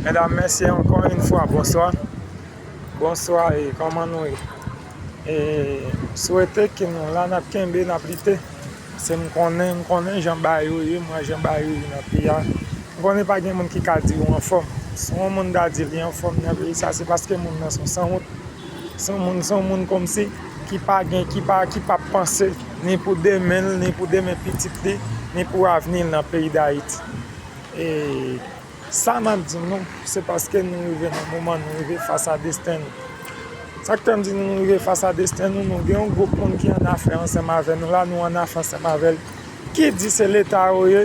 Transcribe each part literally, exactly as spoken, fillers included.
Medam, mesye, encore une fois, bonswa. Bonswa, e kòman nou ye? E, swete ke nou la, n ap kenbe, n ap lite. Se m konnen, m konnen jan bagay yo ye, m wè jan bagay yo ye nan peyi a. M konnen pa gen moun ki ka di ou anfòm. Si yon moun ta di li anfòm nan peyi sa, se paske moun nan se yon sanwont. Se yon moun, se yon moun kòmsi ki pa gen, ki pa, ki pa panse ni pou demen l, ni pou demen pitit li, ni pou avni l nan peyi Dayiti. E sa m ap di nou, se paske nou rive nan moman, nou rive fas a desten nou. Sa k fè m di nou, nou rive fas a desten nou, nou gen yon gwoup moun ki annafè ansanm avè nou la, nou annafè ansanm avè l. Ki di se Leta yo ye,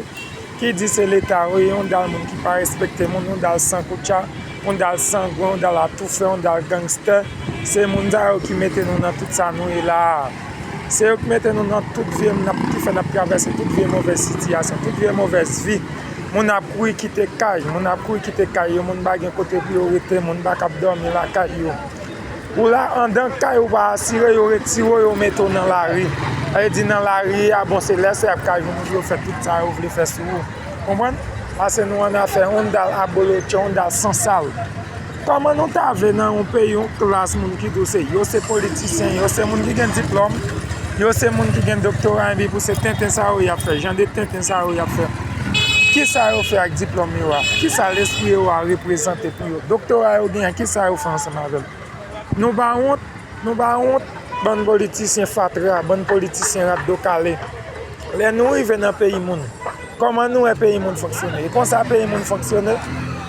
ki di se Leta yo ye, yon dal moun ki pa respekte moun, yon dal sankoutcha, yon dal sangwen, yon dal atoufè, yon dal gangstè. Se moun sa yo ki mete nou nan tout sa nou ye la a. Se yo ki mete nou nan tout vye, n ap, ki fè n ap travèse tout vye movèz sitiyasyon, tout vye movèz vi. Moun ap kouri kite kay, moun ap kouri kite kay yo, moun pa gen kote pou yo rete, moun pa kab dòmi lakay yo. Ou la, anndan kay ou pa asire, yo retire w, yo mete w nan lari. Sa vle di nan lari a, bon, se lè sa y ap ka jwenn ou pou yo fè tout sa yo vle fè sou ou. Konprann? Pase nou annafè, yon dal abolotcho, yon dal sansal. Kòman nou ta vle nan yon peyi, yon klas moun ki di w se, yo se politisyen, yo se moun ki gen diplòm, yo se moun ki gen doktora, epi pou se tenten sa yo y ap fè, jan de tenten sa yo y ap fè. Kisa yo fè ak diplòm yo a? Kisa lespri yo a reprezante pou yo? Doktora yo genyen, kisa yo fè ansanm avè l? Nou pa wont, nou pa wont, bann politisyen fatra, bann politisyen rat do kale. Lè nou rive nan peyi moun, kòman nou wè peyi moun fonksyone? E konsa peyi moun fonksyone,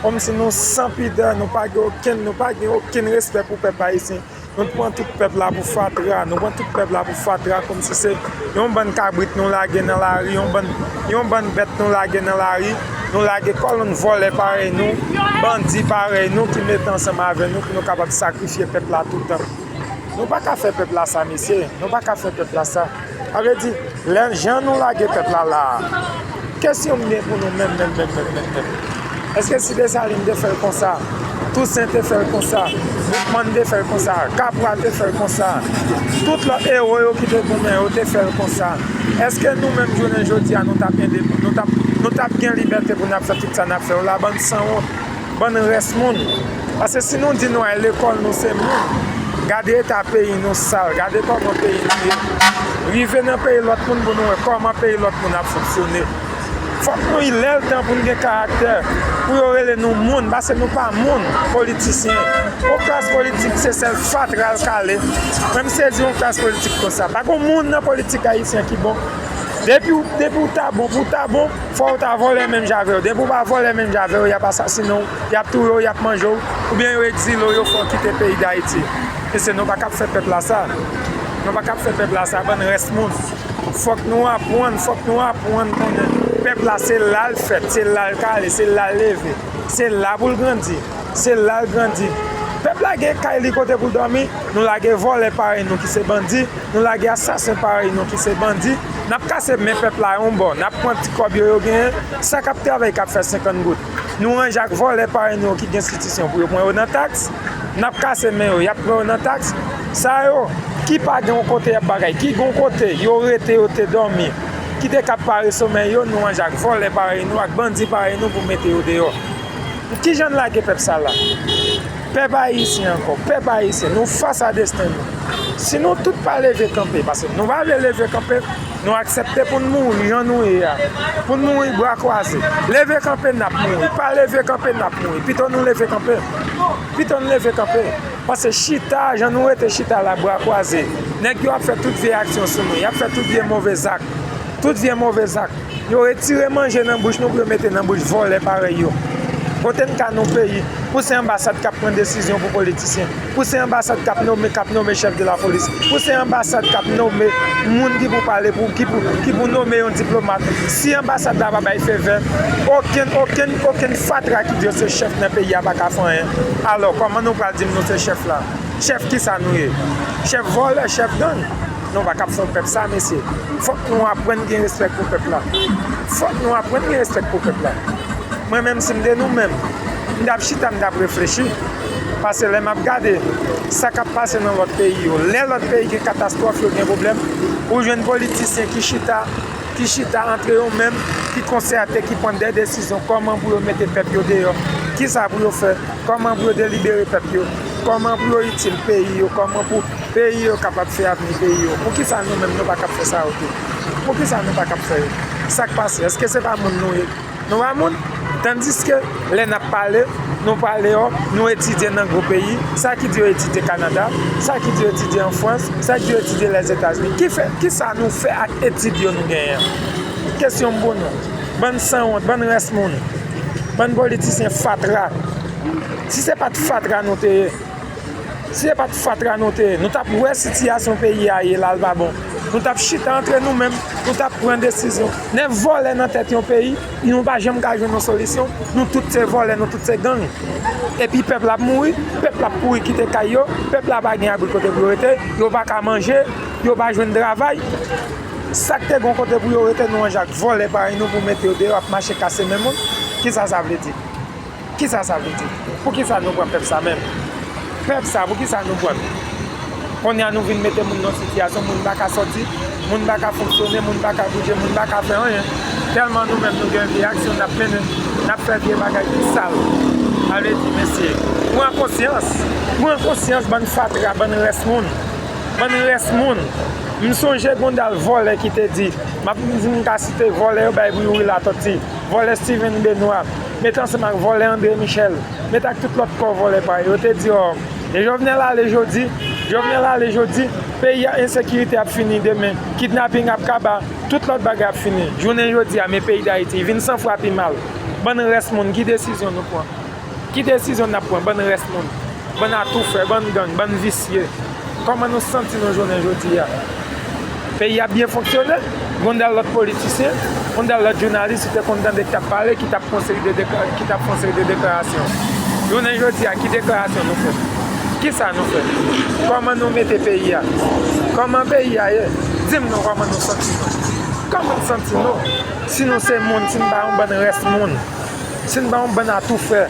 kòmsi nou san pidè, nou pa gen okenn, nou pa gen okenn respè pou pèp ayisyen. Nou pran tout pèp la pou fatra, nou pran tout pèp la pou fatra, kòmsi se yon bann kabrit nou lage nan lari, yon bann, yon bann bèt nou lage nan lari, nou lage kòlonn vòlè parèy nou, bandi parèy nou ki mete ansanm avè nou pou nou kapab sakrifye pèp la toutan. Nou pa ka fè pèp la sa, mesye. Nou pa ka fè pèp la sa. Sa vle di, lè jan nou lage pèp la la a, kesyon m gen pou nou menm, menm, menm, menm, menm, menm. Èske si Desalin te fè l konsa, Tousen te fè l konsa, Boukman te fè l konsa, Kapwa te fè l konsa, tout lòt ewo yo ki te goumen yo te fè l konsa, èske nou menm jounen jodi a nou t ap endepan-, nou t ap, nou t ap gen libète pou n ap fè tout sa n ap fè yo la, bann sanwont? Bann rès moun. Paske si nou di nou al lekòl, nou se moun, gade eta peyi nou sal, gade kòman peyi nou ye. Rive nan peyi lòt moun pou nou wè kòman peyi lòt moun ap fonksyone. Fòk nou, lè l tan pou n gen karaktè, pou yo rele nou moun, paske nou pa moun, politisyen. Yon klas politik se sèl fatra l kale. Mwen m sezi yon klas politik konsa. Pa gen moun nan politik ayisyen ki bon. Depi w, depi w ta bon, pou w ta bon, fò w ta vòlè menm jan avè yo. Depi w pa vòlè menm jan avè yo, y ap asasinen w, y ap touye w, y ap manje w, oubyen yo egzile w, yo fè w kite peyi Dayiti. Mesye, nou pa kab fè pèp la sa. Nou pa kab fè pèp la sa, bann rès moun. Fòk nou aprann, fòk nou aprann konnen pèp la se la l fèt, se la l kale, se la l leve, se la pou l grandi. Se la l grandi. Pèp la gen kay li kote pou l dòmi, nou lage vòlè parèy nou ki se bandi, nou lage asasen parèy nou ki se bandi, n ap kase men pèp la yon bò, n ap pran ti kòb yo yo genyen, sa k ap travay k ap fè senkant goud. Nou ranje ak vòlè parèy nou yo ki gen enstitisyon pou yo pran yo nan taks, n ap kase men yo, y ap pran yo nan taks. Sa yo, ki pa gen yon kote y ap bagay, ki gen yon kote yo rete, yo te dòmi, ki te ka pare somèy yo, nou ranje ak vòlè parèy nou, ak bandi parèy nou pou mete yo deyò. Kijan n lage pèp sa la? Pèp ayisyen ankò, pèp ayisyen, nou fas a desten nou. Si nou tout pa leve kanpe, paske nou pa vle leve kanpe, nou aksepte pou n mouri jan nou ye a. Pou n mouri bra kwaze. Leve kanpe, n ap mouri. Pa leve kanpe, n ap mouri. Pito nou leve kanpe. Pito n leve kanpe. Paske chita, jan nou rete chita la, bra kwaze, nèg yo ap fè tout vye aksyon sou nou. Y ap fè tout vye move zak. Tout vye move zak. Yo retire manje nan bouch nou pou yo mete nan bouch vòlè parèy yo. Kote n ka nou peyi? Pou se anbasad k ap pran desizyon pou politisyen. Pou se anbasad k ap nome, k ap nome chèf de lapolis. Pou se anbasad k ap nome moun ki pou pale, pou, ki pou, ki pou nome yon diplomat. Si anbasad la pa bay fevè, okenn, okenn, okenn fatra ki di yo se chèf nan peyi a pa ka fè anyen. Alò, kòman nou pral di m nou se chèf la? Chèf kisa nou ye? Chèf vòlè, chèf gang? Nou pa kab fè yon pèp sa, mesye. Fòk nou aprann gen respè pou pèp la. Fòk nou aprann gen respè pou pèp la. Mwen menm, si m te nou menm, m t ap chita, m t ap reflechi. Paske lè m ap gade sa k ap pase nan lòt peyi yo, lè lòt peyi gen katastwòf, yo gen pwoblèm, ou jwenn politisyen ki chita, ki chita antre yo menm, ki konsète, ki pran de desizyon kòman pou yo mete pèp yo deyò, kisa pou yo fè, kòman pou yo delibere pèp yo, kòman pou yo itil peyi yo, kòman pou peyi yo kapab fè avni peyi yo. Poukisa nou menm nou pa kab fè sa yo tou? Poukisa nou pa kab fè yo? Sa k pase? Èske se pa moun nou ye? Nou pa moun? Tandiske lè n ap pale, nou pale, o, nou etidye nan gwo peyi, sa ki di yo etidye Kanada, sa ki di yo etidye an Frans, sa ki di yo etidye Lèzetazini. Ki fè, kisa nou fè ak etid yo nou genyen an? Kesyon m pou nou. Bann sanwont, bann rès moun, bann politisyen fatra. Si se pa t fatra nou te ye, si se pa t fatra nou te ye, nou t ap wè sitiyasyon peyi a ye la, l pa bon. Nou t ap chita antre nou menm, nou t ap pran desizyon. Nèf vòlè nan tèt yon peyi, nou pa janm ka jwenn yon solisyon. Nou tout se vòlè, nou tout se gang. Epi pèp la ap mouri, pèp la ap kouri kite kay yo, pèp la pa gen abri kote pou yo rete, yo pa ka manje, yo pa jwenn travay. Sa k te gen kote pou yo rete, nou ranje ak vòlè parèy nou pou mete yo deyò, ap mache kase men moun. Kisa sa vle di? Kisa sa vle di? Poukisa nou pran pèp sa menm? Pèp sa, poukisa nou pran l? Kounye a nou vin mete moun nan sitiyasyon, moun pa ka sòti, moun pa ka fonksyone, moun pa ka bouje, moun pa ka fè anyen. Tèlman nou menm nou gen vye aksyon n ap mennen, n ap fè vye bagay ki sal. Sa vle di, mesye, pran konsyans. Pran konsyans, bann fatra, bann rès moun. Bann rès moun. M sonje Gondal vòlè ki te di, m ap, m ka site vòlè yo bay Youri Latortue, vòlè Steven Benoît, met ansanm ak vòlè André Michel, met ak tout lòt kò vòlè parèy yo, te di, o, e Jovenel ale jodi, Jovenel ale jodi, peyi a, ensekirite ap fini demen, kidnaping ap kaba, tout lòt bagay ap fini. Jounen jodi a, men peyi Dayiti vin san fwa pi mal. Bann rès moun, ki desizyon nou pran? Ki desizyon n ap pran? Bann rès moun, bann atoufè, bann gang, bann visye. Kòman nou santi nou jounen jodi a? Peyi a byen fonksyone? Gondal lòt politisyen, gondal lòt jounalis ou te konn tande ki t ap pale, ki t ap fè yon seri de dekla-, ki t ap fè yon seri de deklarasyon. Jounen jodi a, ki deklarasyon nou fè? Kisa nou fè? Kòman nou mete peyi a? Kòman peyi a ye? Di m non kòman nou santi nou. Kòman n santi nou? Si nou se moun, si n pa yon bann rès moun, si n pa yon bann atoufè.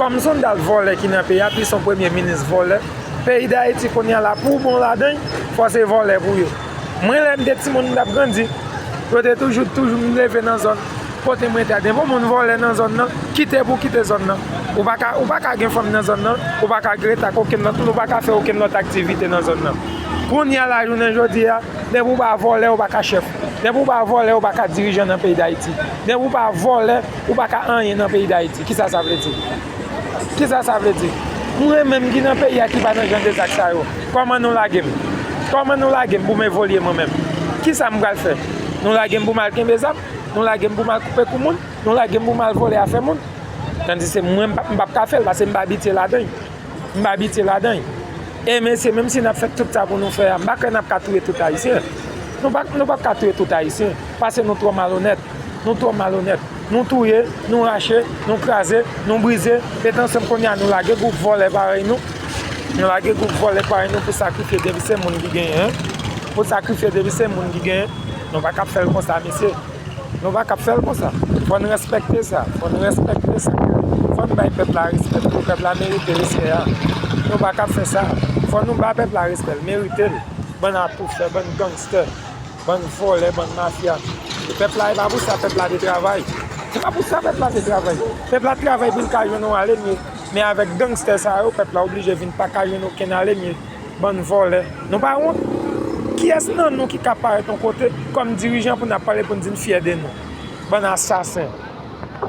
Kòm se yon dal vòlè ki nan peyi a, plis yon premye minis vòlè. Peyi Dayiti kounye a la, pou w bon ladan l, fò se vòlè pou ye. Mwen, lè m te timoun, m t ap grandi, yo te toujou, toujou m leve nan zòn kote mwen te a. Depi yon moun vòlè nan zòn nan, kite pou kite zòn nan. Ou pa ka, ou pa ka gen fanm nan zòn nan, ou pa ka rete ak okenn lòt moun, ou pa ka fè okenn lòt aktivite nan zòn nan. Kounye a la, jounen jodi a, depi w pa vòlè, ou pa ka chèf. Depi w pa vòlè, ou pa ka dirijan nan peyi Dayiti. Depi w pa vòlè, ou pa ka anyen nan peyi Dayiti. Kisa sa vle di? Kisa sa vle di? Mwen menm ki nan peyi a ki pa nan jan de zak sa yo, kòman nou lage m? Kòman nou lage m pou m evolye mwen menm? Kisa m pral fè? Nou lage m pou m al kenbe zam? Nou lage m pou m al koupe kou moun? Nou lage m pou m al vòlè afè moun? Tandis se mwen, m p ap, m p ap ka fè l, paske m pa abitye ladan l. M pa abitye ladan l. E mesye, menm si n ap fè tout sa pou nou fè a, m pa kwè n ap ka touye tout Ayisyen. Nou pa, nou p ap ka touye tout Ayisyen, paske nou twò malonèt. Nou twò malonèt. Nou touye, nou rache, nou kraze, nou brize, met ansanm kounye a nou lage gwoup vòlè parèy nou. Nou lage gwoup vòlè parèy nou pou sakrifye depi se moun ki genyen. Pou sakrifye depi se moun ki genyen. Nou pa ka ap fè l konsa, mesye. Nou pa ka ap fè l konsa. Fò n respekte sa. Fò n respekte sa. Fò n bay pèp la respè pou pèp la merite respè a. Nou pa ka ap fè sa. Fò nou ba pèp la respè l merite l. Bann atoufè, bann gangstè, bann vòlè, bann mafya. E pèp la, e pa pou sa pèp la te travay. Se pa pou sa pèp la te travay. Pèp la travay pou l ka jwenn yon alemye. Men avèk gangstè sa yo, pèp la oblije vin pa ka jwenn okenn alemye. Bann vòlè. Nou pa wont? Kiyès nan nou ki ka parèt yon kote kòm dirijan pou n ap pale, pou n di n fyè de nou? Bann asasen.